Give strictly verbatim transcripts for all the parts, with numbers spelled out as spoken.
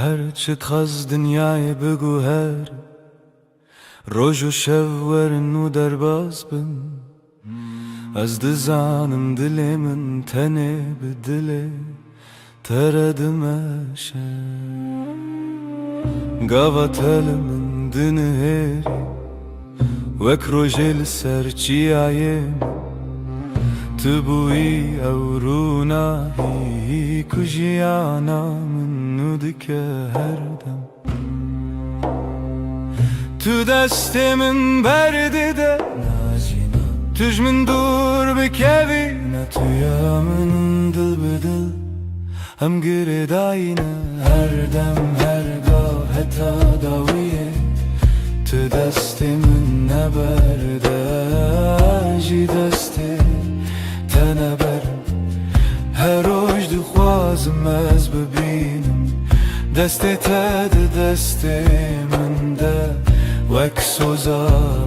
Her çi dixwest dinyayê biguher, roj û şev werin û derbas bin. Ez dizanim dilê min tenê bi dilê te re dimeşe. Gava te li min dinihêrî, wek rojê li ser çiyayê min. Tu bûyî ew rûnahî ku jiyana min nû dike her dem. Tu destê min berdide, tu ji min dûr bikevî. Ne tu ya min dil bi dil, em girêdayî ne her dem her gav heta dawiyê. Tu destê min neberde, ji destê te neberim. Her roj dixwazim ez bibînim destê te di destê min de, wek soza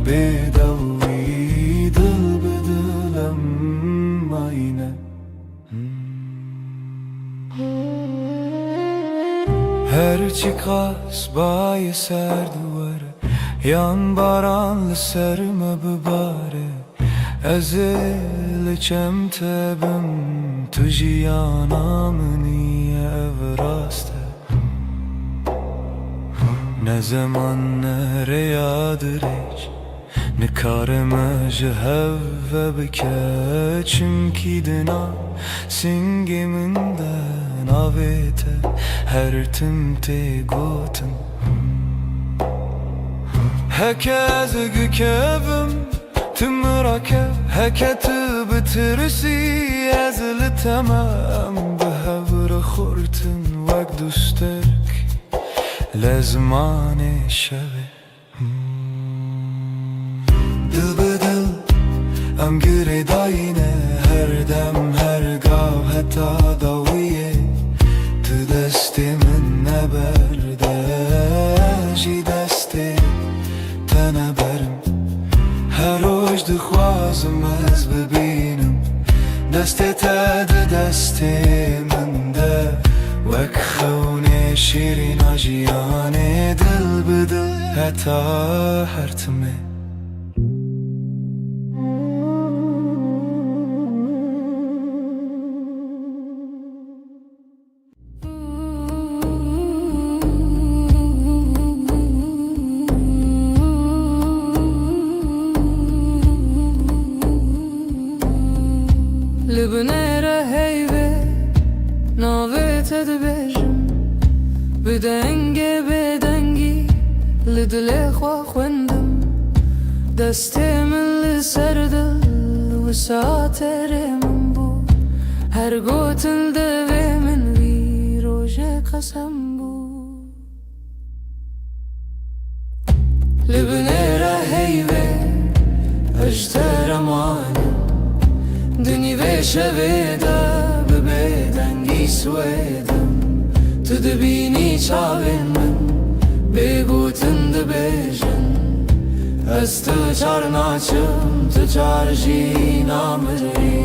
bêdewî dil bi dil em mayîne. Her çiqas bayê serd were yan baran li ser me bibare, ez ê li çem te bim, tu jiyana min î, ev rast e. Ne zeman ne rêya dirêj, nikarime ji hev ve bike, çimkî di nav singê min de navê te her tim tê gotin. Heke ez bikevim, tu min re kev, heke tu bitirsî, ez li te me, em bi hev re xurtin wek du sterk li zimanê şevê. Dil bi dil em girêdayî ne her dem her gav heta dawiyê. Tu destê min neberde, ji destê te neberim. Her roj dixwazim ez bibînim destê te di destê min de, wek xewnê şîrîna jiyanê dil bi dil heta her timê. Li binêre heyvê navê te dibêjim, bi dengê bêdengî li dilê xwe xwendim. Destê min li ser dil wisa têrê min bû, her gotin devê min vî rojê qesem bû. Li binêre heyvê ez ji te re manim, di nîvê şevê de bi bêdengî swêdim. Tu dibînî çavên min bêgotin dibêjin, ez tu çar naçim, tu çar jî namirî.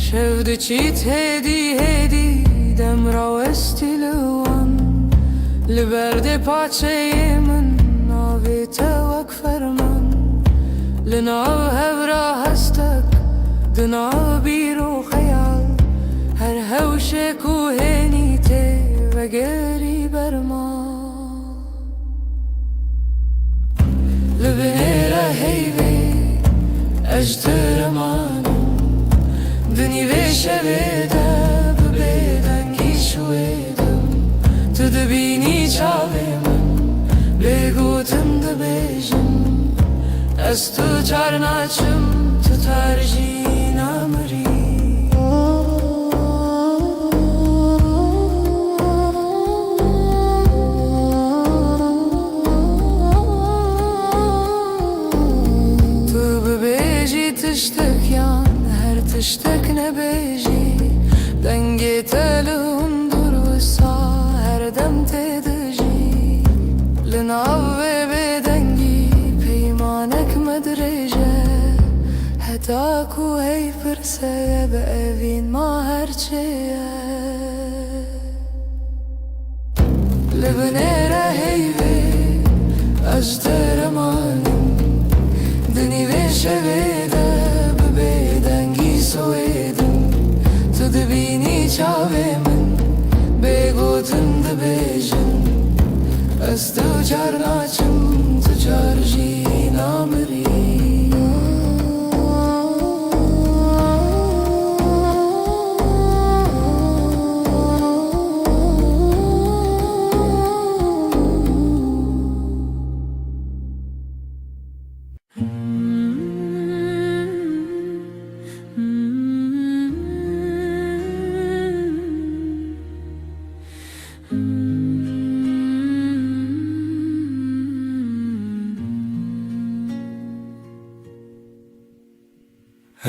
Şev diçît hêdî hêdî, dem rawestî li wan. Li berdê paçeyê min navê te wek ferman. Li nav hev ra hestek, di nav bîr û xeyal. Her hewşek û hênî tê vegerî ber ma. Li binêre heyvê ez ji te re manim, di nîvê şevê de bi bêdengî şwêdim. Tu dibînî çavê min bêgotin dibêjin, ez tu çar naçim, tu tar jî namirî. Tu bibêjî tiştek yan her tiştek nebêjî, dengê te li hundur wisa her dem tê dijî. Li nav vê bêdengî peyman Ya ku hey pirse ye bi evîn ma her çi ye. Li binêre heyvê ez ji te re malim. Di nîvê şevê de bi bêdengî siwêdim. Tu dibînî çavê min bê gotin dibêjin. Ez tu car naçim, tu car jî namirî.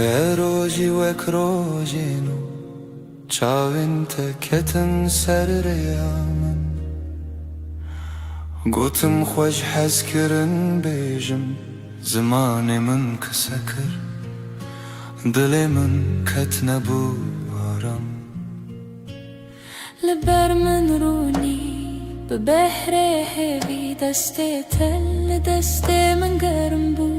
Her rojî wek rojê nû çavên te ketin ser rêya min. Gotim xwe ji hez kirin bêjim, zimanê min qise kir, dilê min ket nebû aram. Li ber min rûnî bi behrê hêvî, destê te li destê min germ bû.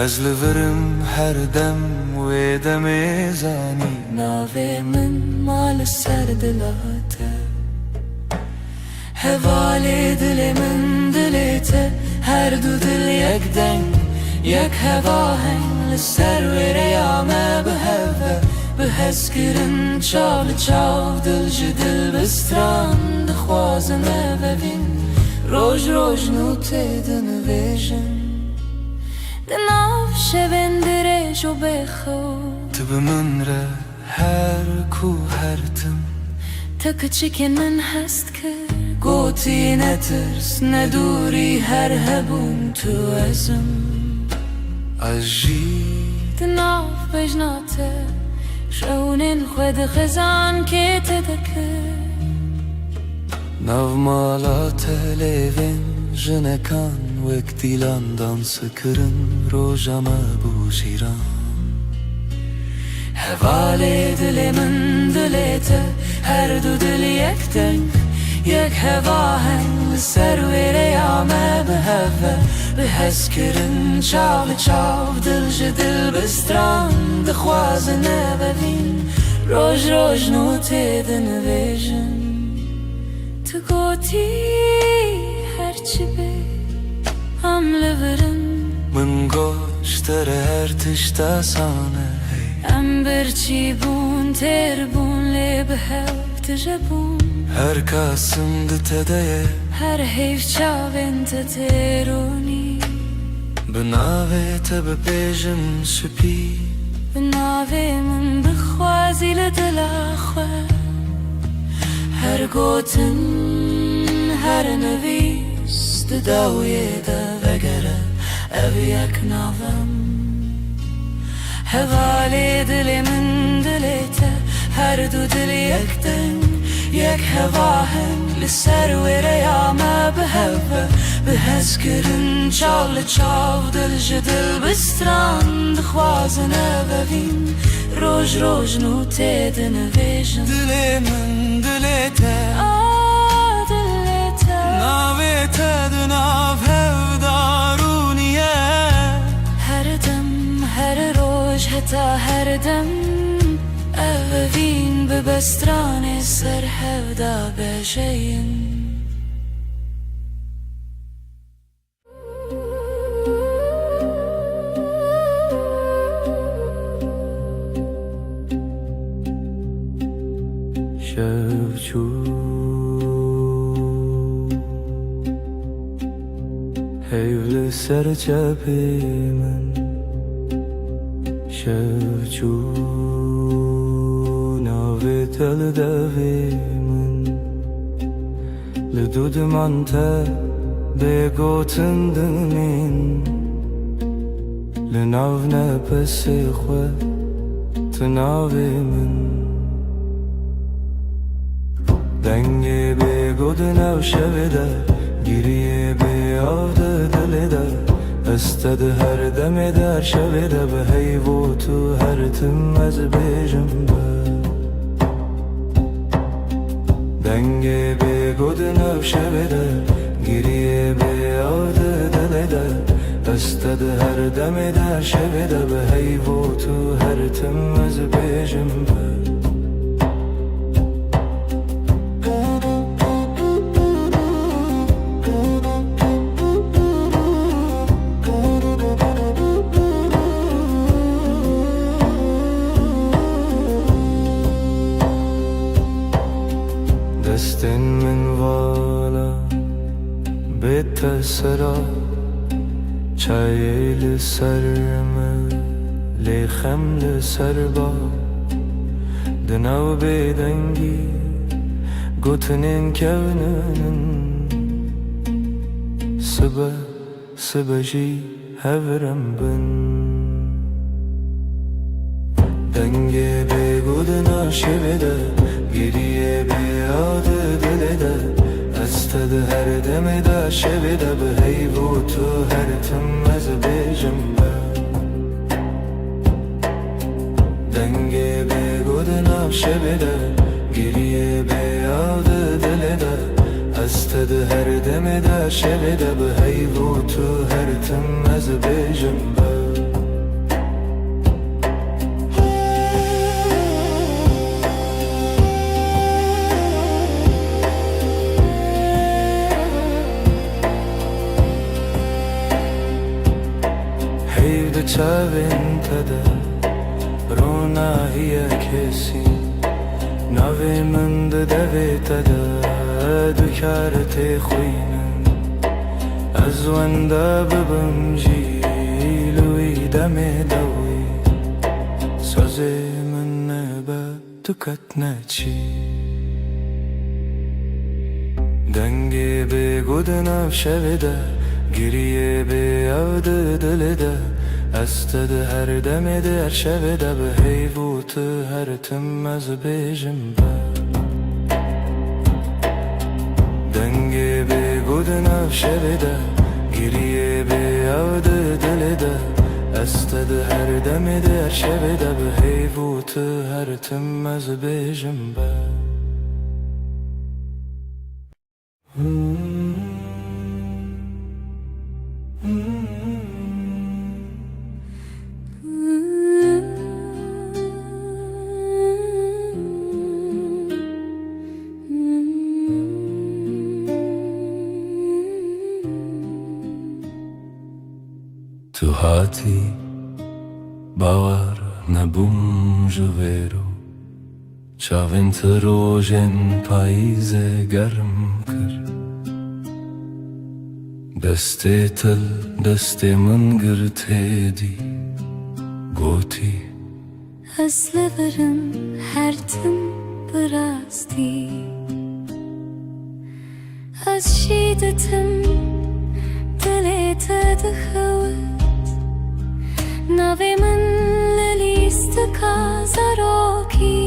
Ez li vir im her dem, wê demê zanî navê min ma li ser dila te. Hevalê dilê min, dilê te, her du dil yek deng, yek hevaheng, li ser wê rêya me bi hev ve, bi hezkirin çav li çav, dil ji dil bi stran dixwazin evevîn, roj roj nû tê dinivêjin. Di nav şevên dirêj û bêxew, tu bi min re her ku her tim. Te kiçikên min hest kir, gotî netirs, ne dûrî, her hebûn tu ez im. Ez jî di nav bejna te, şewnên xwe di xizankê te de kir. Nav mala te lêvên jinekan wek dîlan dans kirin, roja me bû cîran. Hevalê dilê min, dilê te, her du dil yek deng, yek hevaheng, li ser wê rêya me bi hev ve, bi hezkirin çav li çav, dil ji dil bi stran dixwazin evevîn, roj roj nû tê dinivêjin. Tu gotî her çi be, em li vir in. Min got ji te re her tişt asan e, hey. Em birçî bûn, têr bûn, lê bi hev tije bûn. Her kas im di te de ye. Her heyv çavên te tê rûnî. Bi navê te bipêjim spî. Bi navê min bixwazî li dila xwe. Her gotin, her nivîs di dawiyê de vegere, ev yek nav im. Hevalê dilê min, dilê te, her du dil yek deng, yek hevaheng, li ser wê rêya me bi hev ve, bi hezkirin çav li çav, dil ji dil bi stran dixwazin evevîn, roj roj nû tê dinivêjin. Dilê min, dilê te, a dilê te, navê te di nav hev de rûniye. Her dem, her roj, heta her dem, evevîn bi bestranê ser hev de bejeyîn. Şev çû, heyv li ser çepê min. Şev çû, navê te li devê min. Li dûdiman te bê gotin dimîn. Li nav nefesê xwe tu navê min. Dengê bêgo di nav şevê de, giriyê bê av di dilê de. Ez te di her demê de, her şevê de bi heyv û tu her tim ez bêjim be. Dengê bêgo di nav şevê de, giriyê bê av di dilê de. Ez te di her demê de, her şevê de bi heyv û tu her tim ez bêjim be. Destên min vala bê te sera, çayê li ser me, lê xem li ser ba. Di nav bêdengî gotinên kevninin, sibe, sibe jî hev re bin. Dengê bêgo di nav şevê de, giriyê bê av di dilê de. Ez te di her demê de, şevê de bi heyv û tu her tim ez bêjim be. Dengê bêgo di nav şevê de, giriyê bê av di dilê de. Ez te di her demê de, şevê de bi heyv û tu her tim ez bêjim be. Heyv di çavên te de, ronahiye kesî. Navê min di devê te de, dikar têxwînin. Ez wenda bibim jî li wî demê de wî. Sazê min nebe tu ket neçî. Dengê bêgo di nav şevê de, giriyê bê av di dilê de. Ez te di her demê de, her şevê de bi heyv û tu her tim ez bêjim be. Dengê bêgo di nav şevê de, giriyê bê av di dilê de. Ez te di her demê de, her şevê de bi heyv û tu her tim ez bêjim be. Tu hatî, bawer nebûm ji vêro. Çavên te rojên payîzê germ kir. Destê te li destê min girt hêdî, gotî: Ez li vir im her tim bi rastî. Ez jî didim dilê te dixewit. Navê min li lîstika zarokî.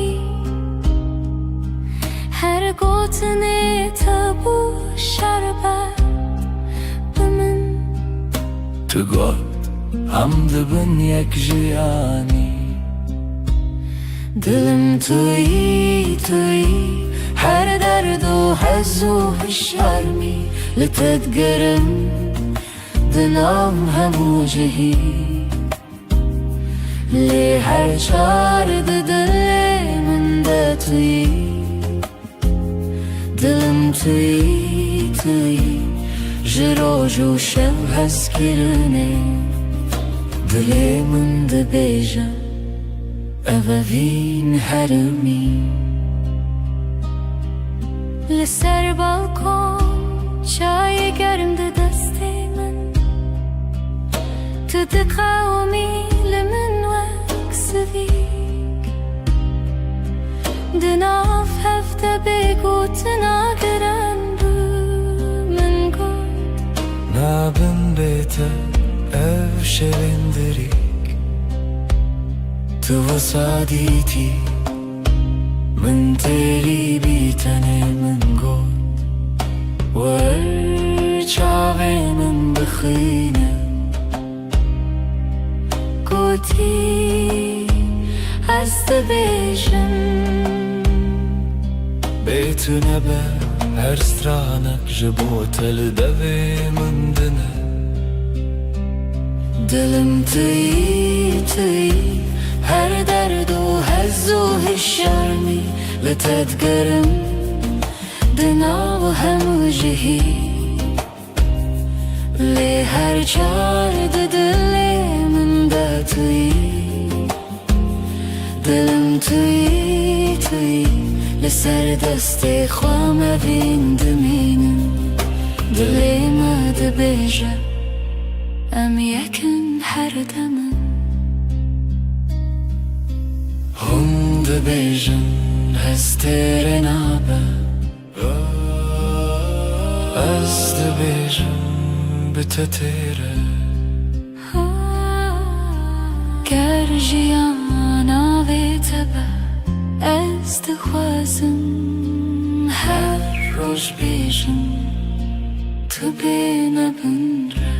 Her gotinê te bû şerbet bi min. Tu got, em dibin yek jiyanî. Dilim tu yî, tu yî, her derd û hez û hişyarmî li te digerim, di nav hemû cihî. Lê her çar di dilê min de tu yî. Dilim tu yî, tu yî, ji roj û şev hezkirinê. Dilê min dibêje, ev evîn hermî. Li ser balkon çayê germ di destê min. Tu diqewimî li min wek sivîk. Di nav hev de bêgotina giran bû, min got: Nabin bê te ev şevên dirîk. Tu wisa dîtî, min têrî bî, tenê min got: Wer çavê min bixwîne. Tî, ez dibêjim. Bê tu nebe her stranek ji bo te li devê min dine. Dilim tu yî, tu yî, her derd û hez û hişyarmî li te digerim, di nav hemû cihî. Lê her çar di dilê min de tu yî. Dilim tu yî, tu yî. Li ser destê xwe mevîn dimînim. Dilê me dibêje, em yek in her dem in. Hûn dibêjin hestê rê nabe. Ez dibêjim bi te têr e. Ger jiyan navê te be, ez dixwazim her roj bêjim, tu bê me binre.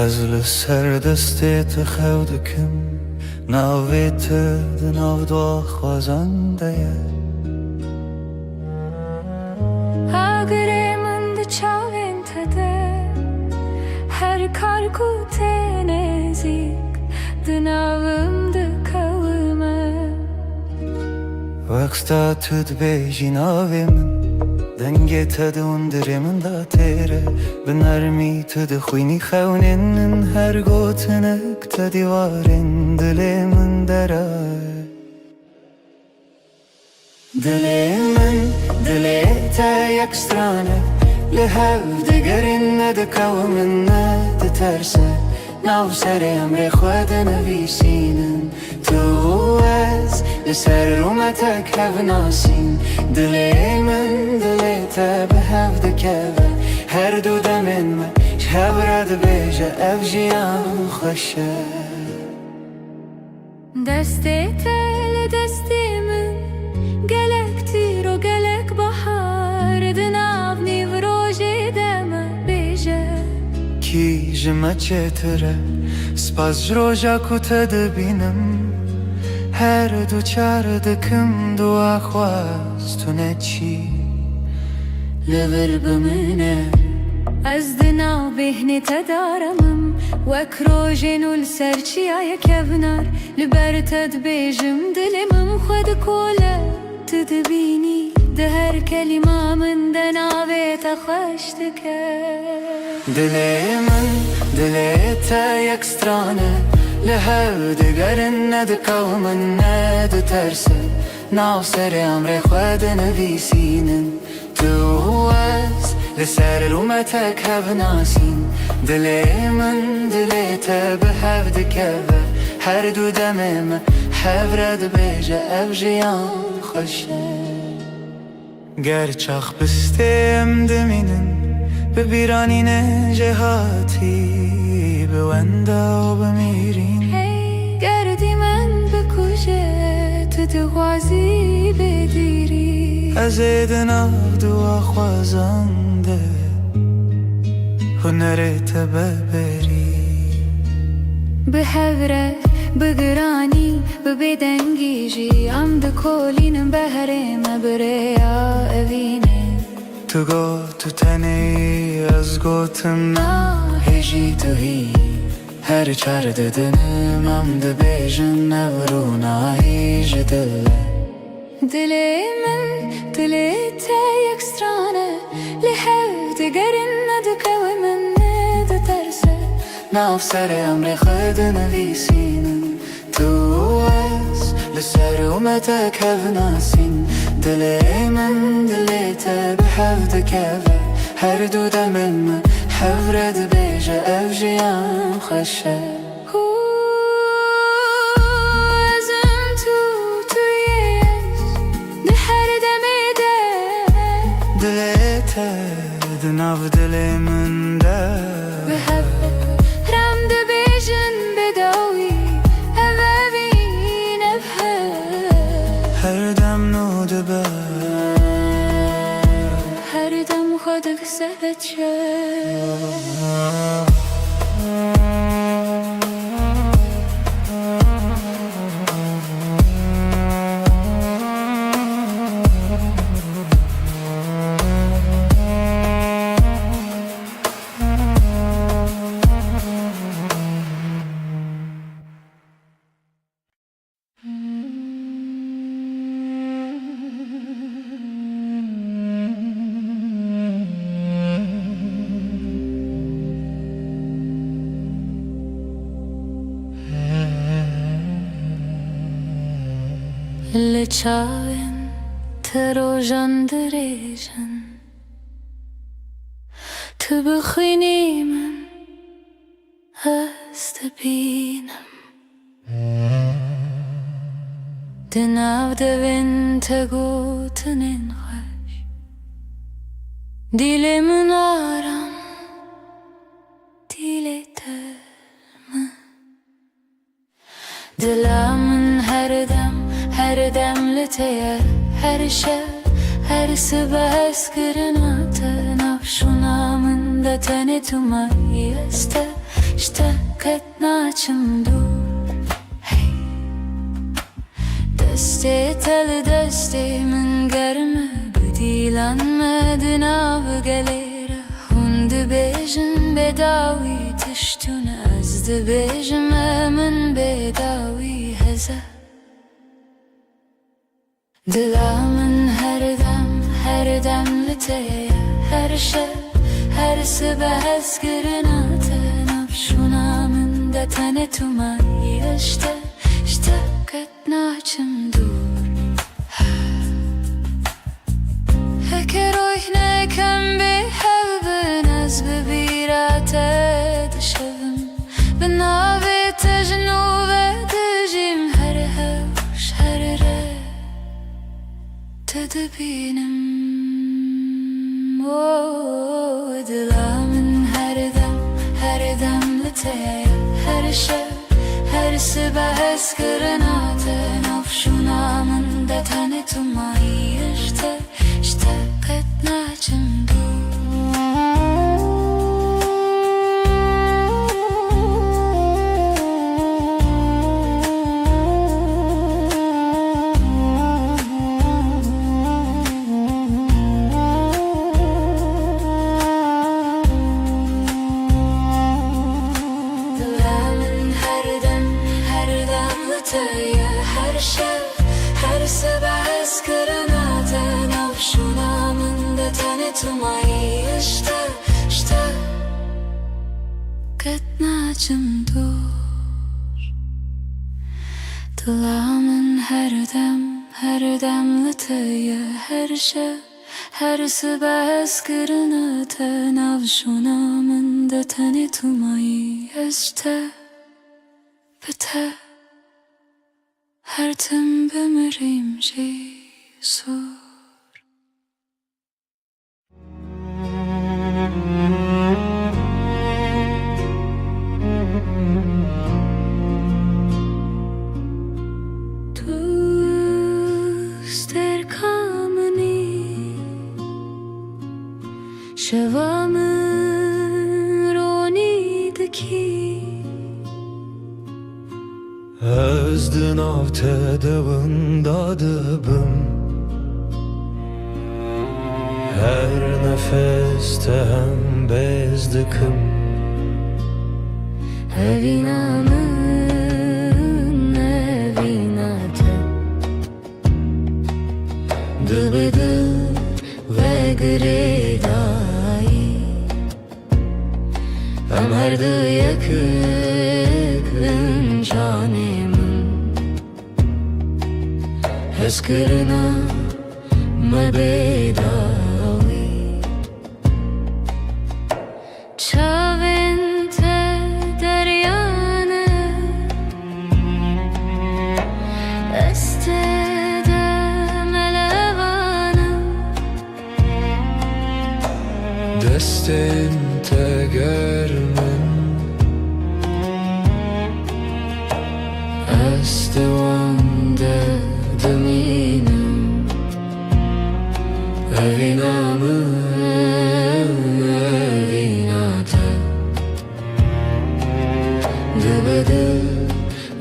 Ez li ser destê te xew dikim, navê te di nav dua xwezan de ye. Agirê min di çavên te de, her kar ku tê nêzîk, di navim dikewime. Wexta tu dibêjî navê min, dengê te di hundirê min de têr e. Bi nermî tu dixwînî xewnên min, her gotinek te dîwarên dilê min dera ye. Dilê min, dilê te yek stran e, li hev digerin, ne dikewin, ne ditersin. Nav serê emrê xwe dinivîsînin. Tu û ez li ser rûmetek hev nasîn. Dilê min, dilê te bi hev dikeve. Her du demên me ji hev re dibêje, ev jiyan xweş e. Destê te li destê min, gelek tîro, gelek bahar, di nav nîvrojê de me bêje. Kî ji me çêtir e, spas ji roja ku te dibînim, her du çar dikim dua xwaz tu neçî. Li vir bimîne. Ez di nav bêhnê te de remim, wek rojên û li ser çiyayê kevnar. Li ber te dibêjim, dilê min xwe dikole. Tu dibînî, di her kelîma min de navê te xweş dike. Dilê min, dilê te yek stran e, li hev digerin, ne dikewin, ne ditersin. Nav serê emrê xwe dinivîsînin. Tu û ez li ser rûmetek hev nasîn. Dilê min, dilê te bi hev dikeve. Her du demê me hev re dibêje, ev jiyan xweş e. Ger çax bistê em dimînin, bi bîranînê jêhatî, bi wenda û bi mîrîn. Hey, ger dîmen bikuje, tu dixwazî bê dîrî. Ez ê di nav dua xwezan de hunerê te beberî. Bi hev re, bi giranî, bi bêdengî jî, em dikolînin behrê me bi rêya evînê. Tu got tu tenê yî, ez gotim na, hê jî tu hî. Her çar didinim em dibêjin, ev rûnayî ji dil e. Dilê min, dilê te yek stran e, li hev digerin, ne dikewin, ne ditersin. Nav serê emrê xwe dinivîsînin. Tu û ez li ser rûmetek hev nasîn. Dilê min, dilê te bi hev dikeve. Her du demên me hev re dibêje, ev jiyan xweş e. Hû, ez im tu, tu yê ez. Di Dilê min de bi hev re em dibêjin bêdawî, ev evîn ev hev. Her dem nû dibe. Her dem xwe dikise çev. Li çavên te rojan dirêj in, tu bixwînî min, ez dibînim. Di nav devên te gotinên xweş, dîlê min aram, dîlê te min. Dila min her dem, her dem li te ye, her şev, her sibe hezkirina te. Nav şûna min de tenê tu mayî, ez te ji te qet naçim dûr. Hey. Destê te li destê min germ e, bi dîlan me di nav gelê re. Hûn dibêjin bêdawî tişt tune, ez dibêjim e min bêdawî hez e. Dila min her dem, her dem li te ye, her şev, her sibe hezkirina te. Nav şûna min de tenê tu mayî, ez ji te, ji te qet naçim dûr. Heke roh nekem bê hev bin, ez bi bîra te dişevim. Bi navê te ji nû ve dijîm, her hewş, her re te dibînim. O dila min her dem, her dem li te ye, her şev, her sibe hezkirina te. Nav şûna min de tenê tu mayî, ez ji te, ji te qet naçim dûr. Dila min her dem, her dem li te ye, her şev, her sibe hezkirina te. Nav şûna min de tenê tu mayî, ez ji te, ji te qet naçim dûr. Dila min her dem, her dem li te ye, her şev, her sibe hezkirina te. Nav şûna min de tenê tu mayî, ez ji te, bi te, her tim bimirîm jî sor. Tu stêrka min î, şeva min ronî dikî. Ez di nav te de winda dibim, her nefes te hembêz dikim. Evîna min, evîna te, dibe di ve girêdayî. Em her du yek in canê min. Hezkirina me bê dawî. Çavên te derya ne. Destê de melevan e. Destê Ez di wan de dimînim. Evîna min, evîna te. Dibe di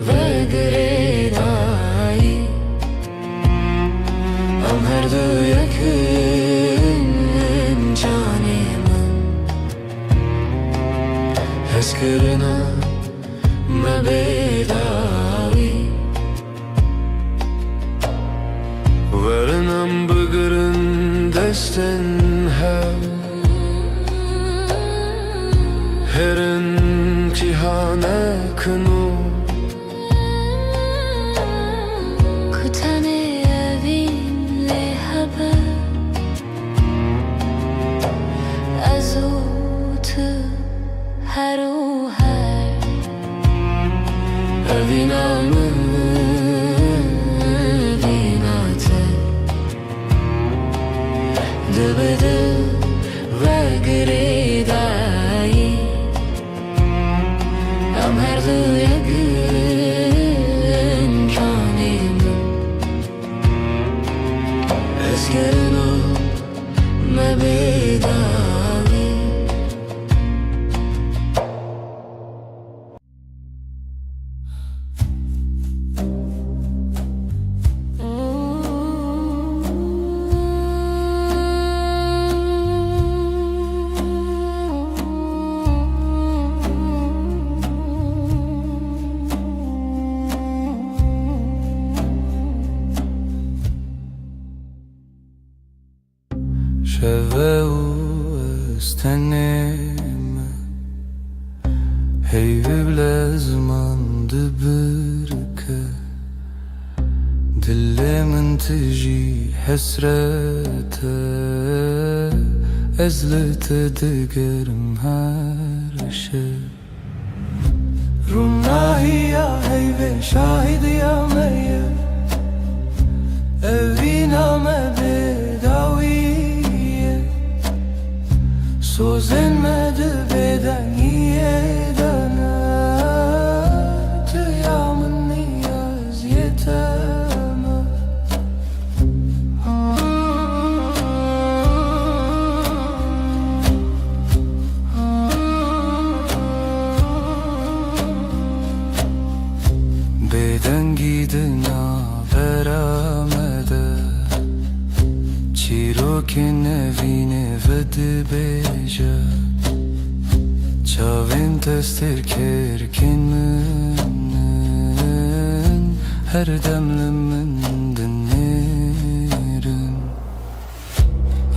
ve girêdayî. Em her du yek in canê min. Hezkirina me bê dawî. Werin em bigirin destên hev. Herin cîhanek nû. Ku tenê evîn lê hebe. Ez û tu her û her. Evîna min, evîna te. Dibe di ve girêdayî. Em her du yek in canê min. Hezkirina me bê dawî. Şeve û ez tenê me, heyvî bi lezman dibirke. Dilê min tijî hesret e, ez li te digerim her şev. Ronahiya heyvê şahidiya me ye. Evîna me bê dawî ye. Sozên me di bêdengiyê de ne. Tu ya min î, ez yê te me. Bêdengî di navbera me de, çîrokên nevînê vedibêje. Çavên te stêrkêrkên min in, her dem li min dinêrin.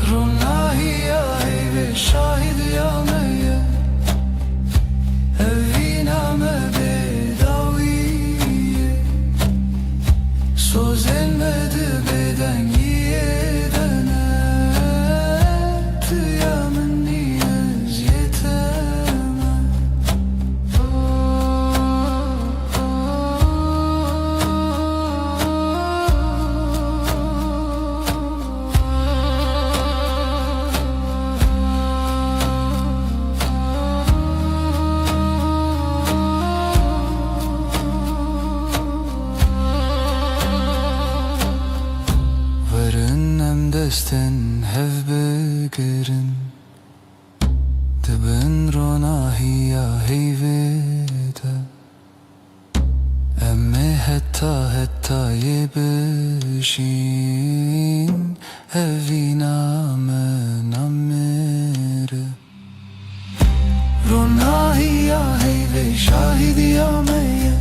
Ronahiya heyvê şahidiya me ye. Evîna me bê dawî ye. Sozên me di bêdengiyê de ne. Tu ya min î, ez yê te me. Werin em destên hev bigirin, di bin ronahiya heyvê de. Em ê heta hetayê bijîn, evîna me namire. Ronahiya heyvê şahidiya me ye.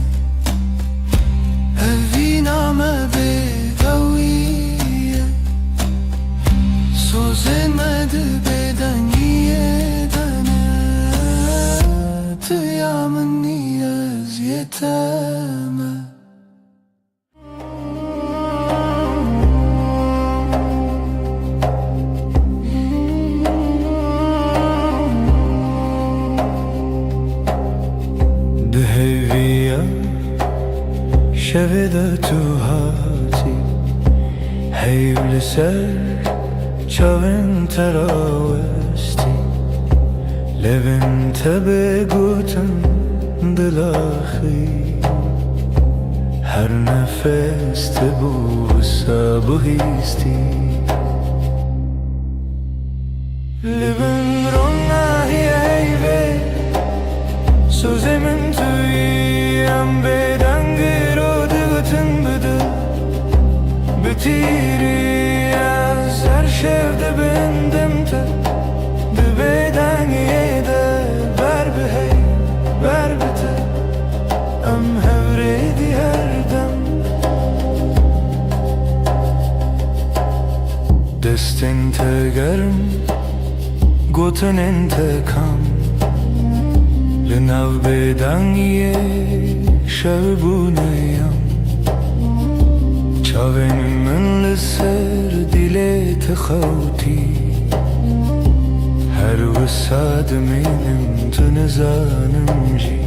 Evîna me bê dawî ye. Sozên me di bêdengiyê de ne. Tu ya min î, ez yê te me. Di hêviya şevê de tu hatî, heyv li ser çavên te rawestî, levên te bê gotin dilaxî. Her nefes tu bû wisa bihîstî. Li bin ronahiyê heyvê, sozê min tu yî, em bêdeng îro digotin bi dil. Bi tîrî ez her şev dibindim te, di bêdengiyê de ber bi hey, ber bi te. Em hevrêdî her dem. Destên te germ, gotinên te kam, li nav bêdengiyê şev bûne yam. Çavên min li ser dilê te xewtî, her wisa dimînim tu nizanim jî.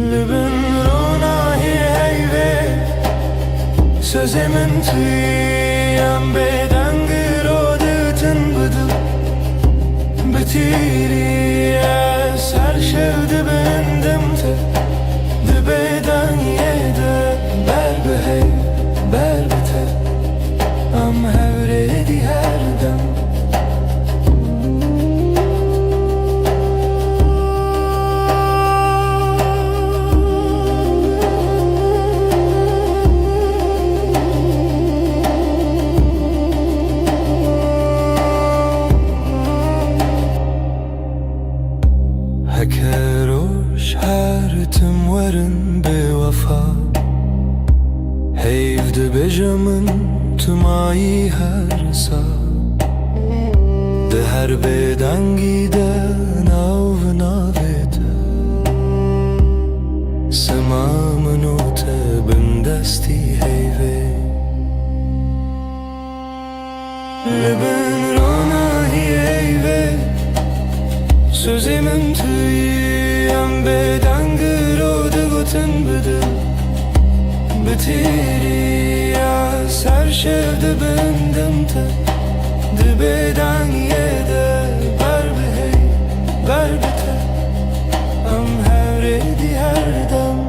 Li bin ronahiyê heyvê, sozê min tu yî, em bêdeng îro digotin bi dil. Bi tîrî ez her şev dibindim te, di bêdengiyê de ber bi hey, ber bi te. Em hevrêdî her dem. Heke roj her tim werin bêwefa, heyv dibêje min tu mayî her sa. Di her bêdengî de nav navê te, sima min û te bindestî heyvê. Li bin ronahiyê heyvê, sozê min tu yî, em bêdeng îro digotin bi dil. Bi tîrî ez her şev dibindim te, di bêdengiyê de ber bi hey, ber bi te. Em hevrêdî her dem.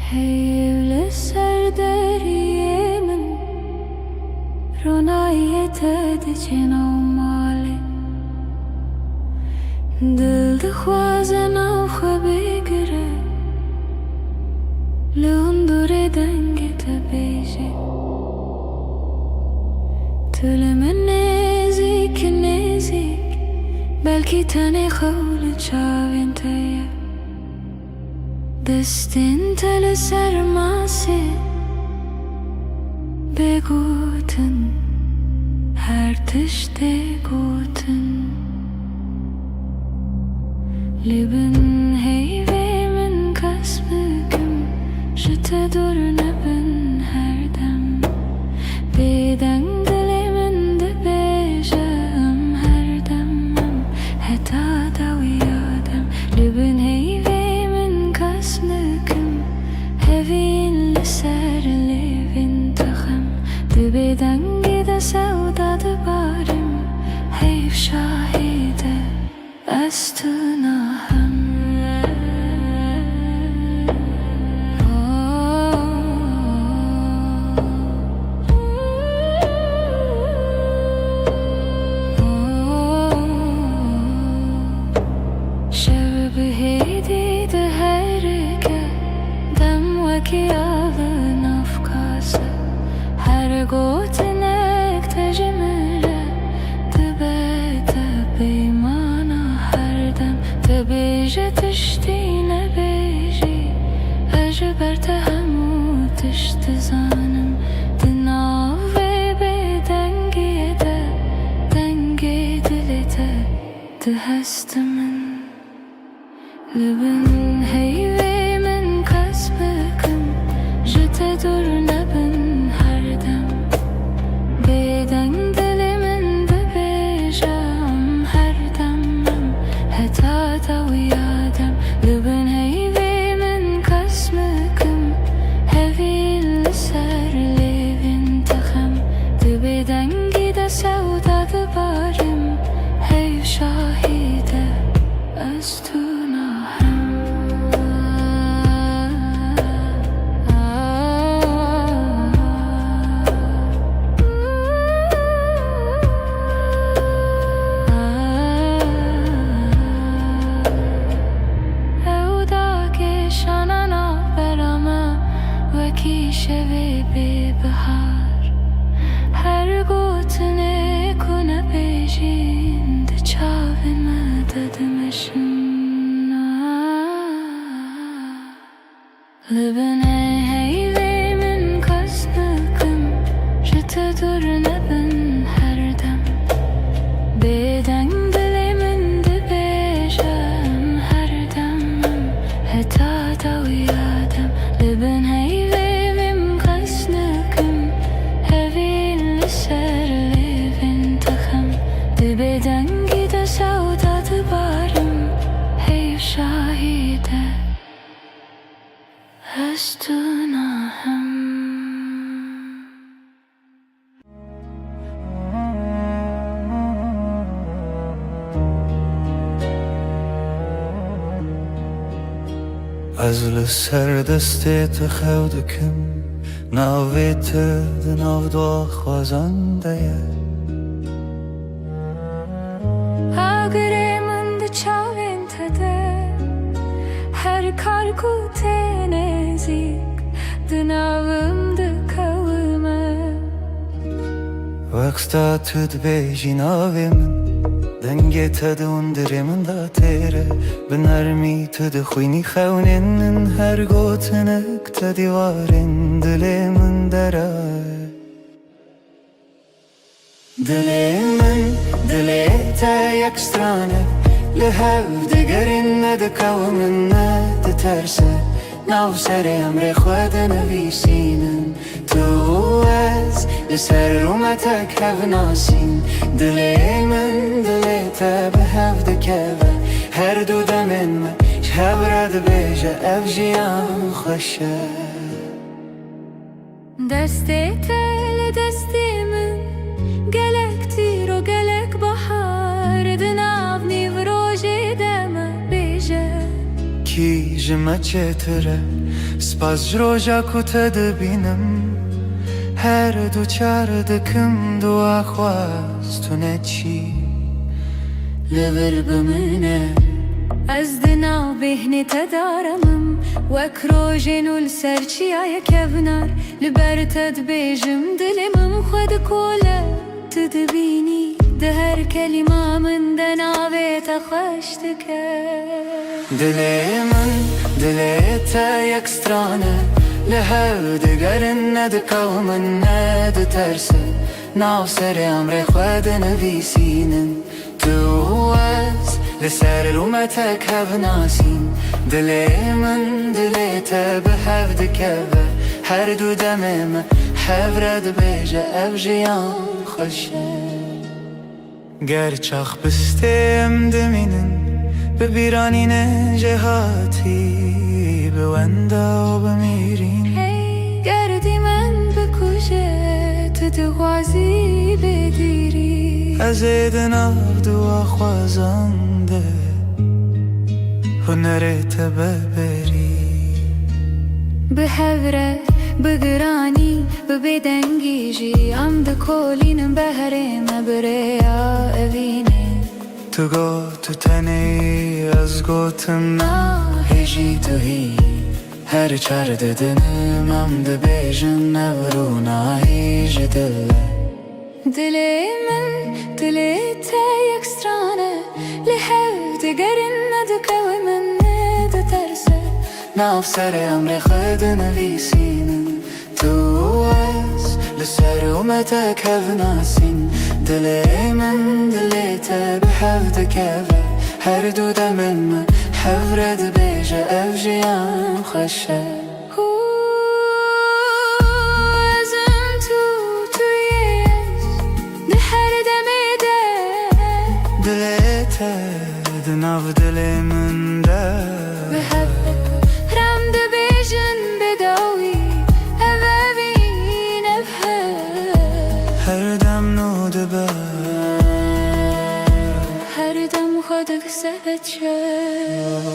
Heyv li ser deriyê min, ronahiyê te diçe nav malê. Dil dixwaze nav xwe bigire, li hundirê dengê te bêje. Tu li min nêzîk, nêzîk, belkî tenê xew li çavên te ye. Destên te li ser masê, bê gotin, her tiştê gotin. Li bin heyvê min qas bikim, ji te dûr nebin her dem. Bêdeng dilê min dibêje, em her dem em, heta dawiya dem. Li bin heyvê min qas bikim, hevîn li ser lêvên te xem. Di bêdengî de sewda dibarim, heyv şahê te. Ez tu nahem. Şev bi hêdî diherike, dem wekî av navkase. Her gotinek te ji min re dibe te peymana her dem. Te bêje tiştî nebêjî, ez ji ber te hemû tişt dizanim. Di nav vê bêdengiyê de, dengê dilê te dihestimin. Li bin heyvê min qas bikim, ji te dûr nebin her dem. Bêdeng dilê min dibêje, em her dem em, heta dawiya dem. Li Îşevê bê bihar, her gotinê ku nebêjîn di çavê me de dimeşin. Li bin heyvê min qas dikim, ji te dûr nebin her dem. Bêdeng dilê min dibêje em her dem, em heta dawiya dem. Li bin heyvê min qas dikim, hevîn li ser lêvên te xem. Di bêdengî de sewda dibarim, heyv şahî de. Ez tu nahem. Ez li ser destê te xew dikim, navê te di nav dua xwezan de ye. Agirê min di çavên te de, her kar ku tê nêzîk, di navim dikewime. Wexta tu dibêjî navê min, dengê te di hundirê min de têr e. Bi nermî tu dixwînî xewnên min, her gotinek te dîwarên dilê min dera ye. Dilê min, dilê te yek stran e, li hev digerin, nedikewin, neditersin. Nav serê emrê xwe dinivîsînin. Tu û ez li ser rûmetek hev nasîn. Dilê min, dilê te bi hev dikeve. Her du demên me ji hev re dibêje, ev jiyan xweş e. Destê te li destê min, gelek tîro, gelek bahar, di nav nîvrojê de me bêje. Kî ji me çêtir e, spas ji roja ku te dibînim, her du çar dikim dua xwaz tu neçî. Li vir bimîne. Ez di nav bêhnê te de remim, wek rojên û li ser çiyayê kevnar. Li ber te dibêjim, dilê min xwe dikole. Tu dibînî, di her kelîma min de navê te xweş dike. Dilê min, dilê te yek stran e, li hev digerin, nedikewin, neditersin. Nav serê emrê xwe dinivîsînin. Tu û ez li ser rûmetek hev nasîn. Dilê min, dilê te bi hev dikeve. Her du demê me hev re dibêje, ev jiyan xweş e. Ger çax bistê em dimînin, bi bîranînê jêhatî, bi wenda û bi mîrîn. Hey, ger dîmen bikuje, tu dixwazî bêdîrî. Ez ê di nav dua xwezan de hunerê te beberî. Bi hev re, bi giranî, bi bêdengî jî, em dikolînin behrê me bi rêya evînê. Tu got tu tenê, ez gotim na, hêjî tu hî. Her çar didinim em dibêjin, ev rûnahî ji dil e. Dilê min, dilê te yek stran e, li hev digerin, nedikewin, neditersin. Nav serê emrê xwe dinivîsînin. Tu û ez li ser rûmetek hev nasîn. Dilê min, dilê te bi hev dikeve. Her du demên me hev re dibêje, ev jiyan xweş e. Hû, ez im tu, tu yê ez, di her demê de. Dilê te di nav dilê min de. Bi hev re em dibêjin bi dawî, ev evîn, ev hev. Her dem nû dibe. Her dem xwe dikise çev.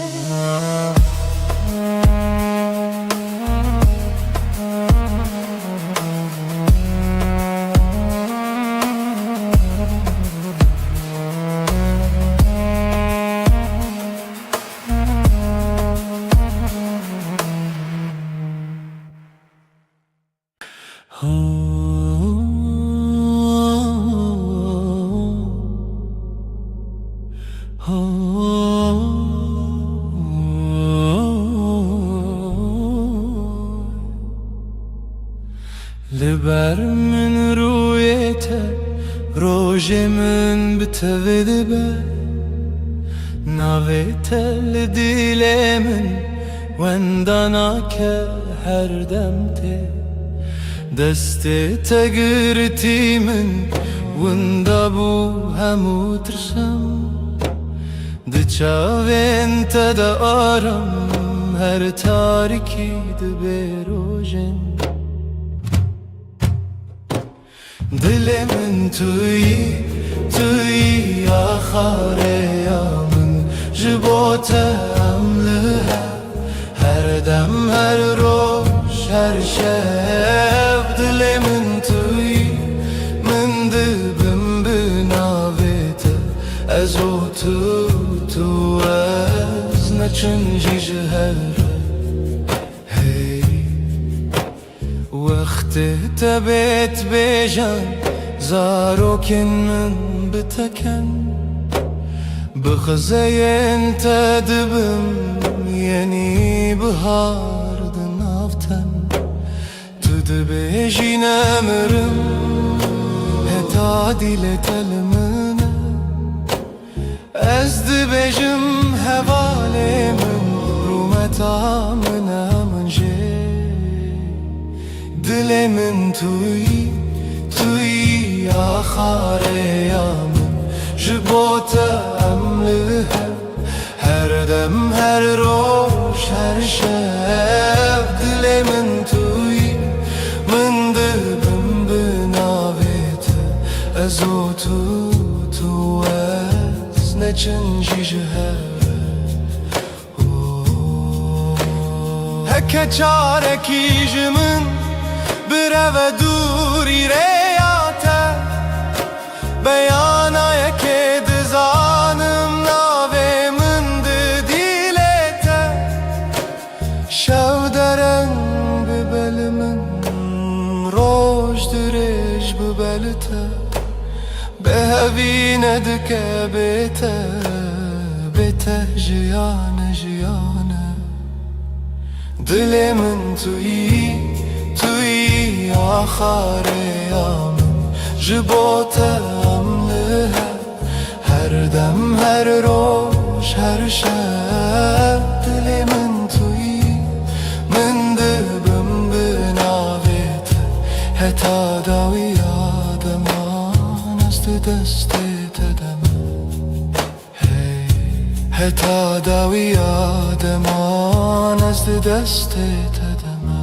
Ji ber min rûyê te, rojê min bi tevê dibe. Navê te li dilê min wenda nake, her dem tê. Destê te girtî min, winda bû hemû tirsem. Di çavên te de aram, her tarikî dibe rojên. Dilê min tu yî, tu yî axareya min. Ji bo te em li hev, her dem, her roj, her şev. Dilê min tu yî, min dibim bi navê te. Ez û tu, tu ez, neçin jî ji hev re. Hey, wextê te bê dibêjin, zarokên min bi te ken. Bi xizeyên te dibim yenî bihar di nav ten. Tu dibêjî nemirim, heta dîlê te li min e. Ez dibêjim hevalê min, rûmeta min e min jê. Dilê min tu yî, tu yî axareya min. Ji bo te em li hev, her dem, her roj, her şev. Dilê min tu yî, min dibim bi navê te. Ez û tu, tu ez, neçin jî ji hev re. Heke çarekî ji min bireve dûrî rêya te. Beyana yekê dizanim, navê min di dîlê te. Şev dereng bibe li min, roj dirêj bibe li te. Bêhevî nedike bê te, bê te jiyan e, jiyan e. Dilê min tu yî, tu yî axareya min. Ji bo te em li hev, her dem, her roj, her şev. Dilê min tu yî, min dibim bi navê te. Heta dawiya deman ez di destê te de me. Hey, heta dawiya deman ez di destê te de me.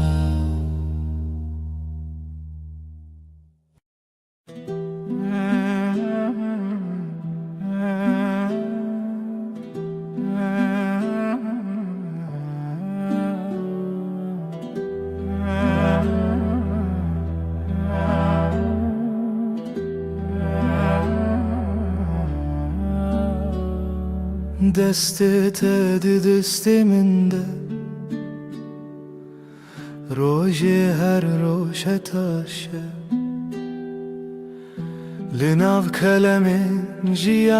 Destê te di destê min de. Rojê her roj heta şev, li nav kelemên jiyan.